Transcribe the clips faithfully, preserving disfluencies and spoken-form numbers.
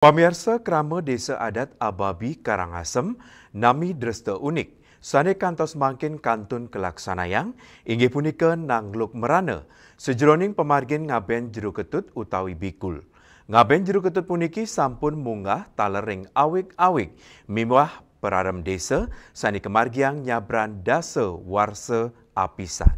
Pamiarsa, krama Desa Adat Ababi Karangasem nami dresta unik, sane kantos mangkin kantun kalaksanayang, inggih punika nangluk merana, sajeroning pamargin ngaben jero ketut utawi bikul. Ngaben jero ketut puniki sampun munggah taler ring awig-awig miwah pararem desa sane kamargiang nyabran dasa warsa apisan.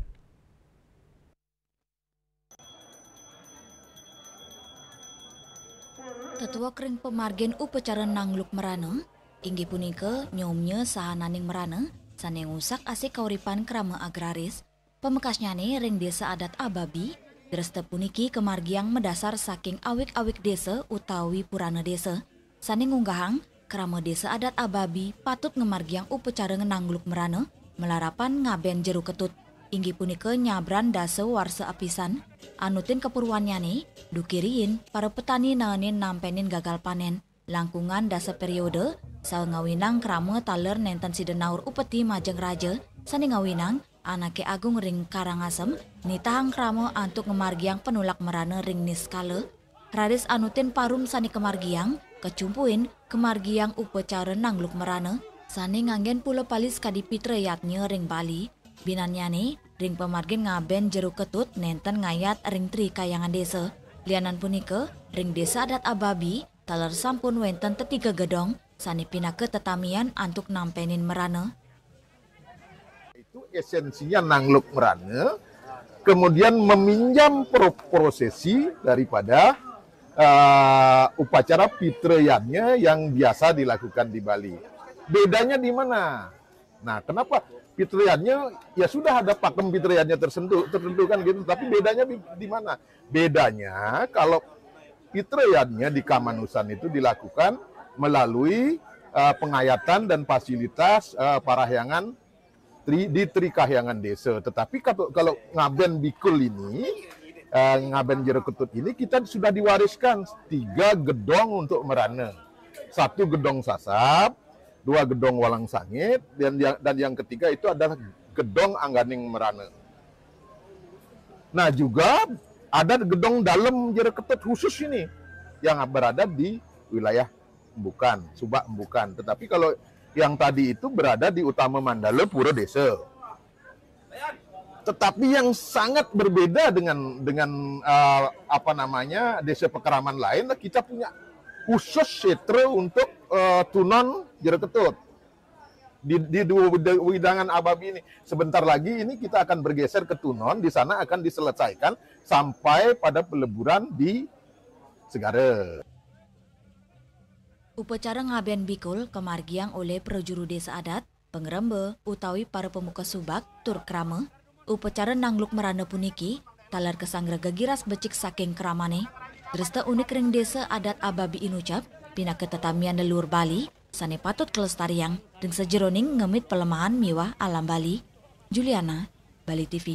Tetuek ring pamargin upacara nangluk merana, inggih punika nyomnya sahananing merana sane ngusak-asik kauripan krama agraris, pamekasnyane ring Desa Adat Ababi, dresta puniki kamargiang madasar saking awig-awig desa utawi purana desa, sane ngunggahang krama Desa Adat Ababi patut ngamargiang upacara nangluk merana malarapan ngaben jero ketut, inggih punika nyabran dasa warsa apisan, anutin kapurwannyane, duke riin, para petani naenin nampenin gagal panen, langkungan dasa periode, saha ngawinang krama taler nenten sida naur upeti majeng raja, sane ngawinang anake agung ring Karangasem, nitahang krama antuk ngamargiang panulak merana ring niskala, raris anutin parum sane kamargiang, kacumpuin kamargiang upacara nangluk merana, sane nganggen pula pali sakadi pitra yadnya ring Bali, binannyane, ring pamargin ngaben jero ketut nenten ngayat ring Tri Kahyangan Desa. Lianan punika, ring Desa Adat Ababi, taler sampun wenten tetiga gedong, sane pinaka tetamian antuk nampenin merana. Itu esensinya nangluk merana, kemudian meminjam pro-, prosesi daripada, eh, upacara pitra yadnya yang biasa dilakukan di Bali. Bedanya di mana? Nah, kenapa pitra yadnya, ya sudah ada pakem pitra yadnya tersentuh, tertentu kan gitu, tapi bedanya di, di mana? Bedanya kalau pitra yadnya di Kamanusan itu dilakukan melalui, eh, pengayatan dan fasilitas, eh, parahyangan Tri, di Tri Kahyangan Desa. Tetapi kalau, kalau ngaben bikul ini, eh, ngaben jero ketut ini, kita sudah diwariskan tiga gedong untuk merana. Satu gedong sasab, dua gedong walang sangit, dan yang, dan yang ketiga itu adalah gedong angganing merana. Nah, juga ada gedong dalem jero ketut khusus ini yang berada di wilayah Embukan, Subak Embukan. Tetapi kalau yang tadi itu berada di Utama Mandala Pura Desa. Tetapi yang sangat berbeda dengan, dengan, eh, apa namanya, desa Pekeraman lain, kita punya khusus setra untuk, eh, tunon jero ketut. Di, di dua wida-, widangan Ababi ini. Sebentar lagi ini kita akan bergeser ke tunon, di sana akan diselesaikan sampai pada peleburan di Segara. Upacara ngaben bikul kamargiang olih prajuru desa adat, pangremba, utawi para pamuka subak tur krama. Upacara nangluk merana puniki taler kasanggra gegiras becik saking kramane. Dresta unik ring Desa Adat Ababi Inucap pinaka tetamian leluhur Bali sane patut kalestariang ring sajeroning ngemit palemahan miwah alam Bali. Juliana, Bali T V.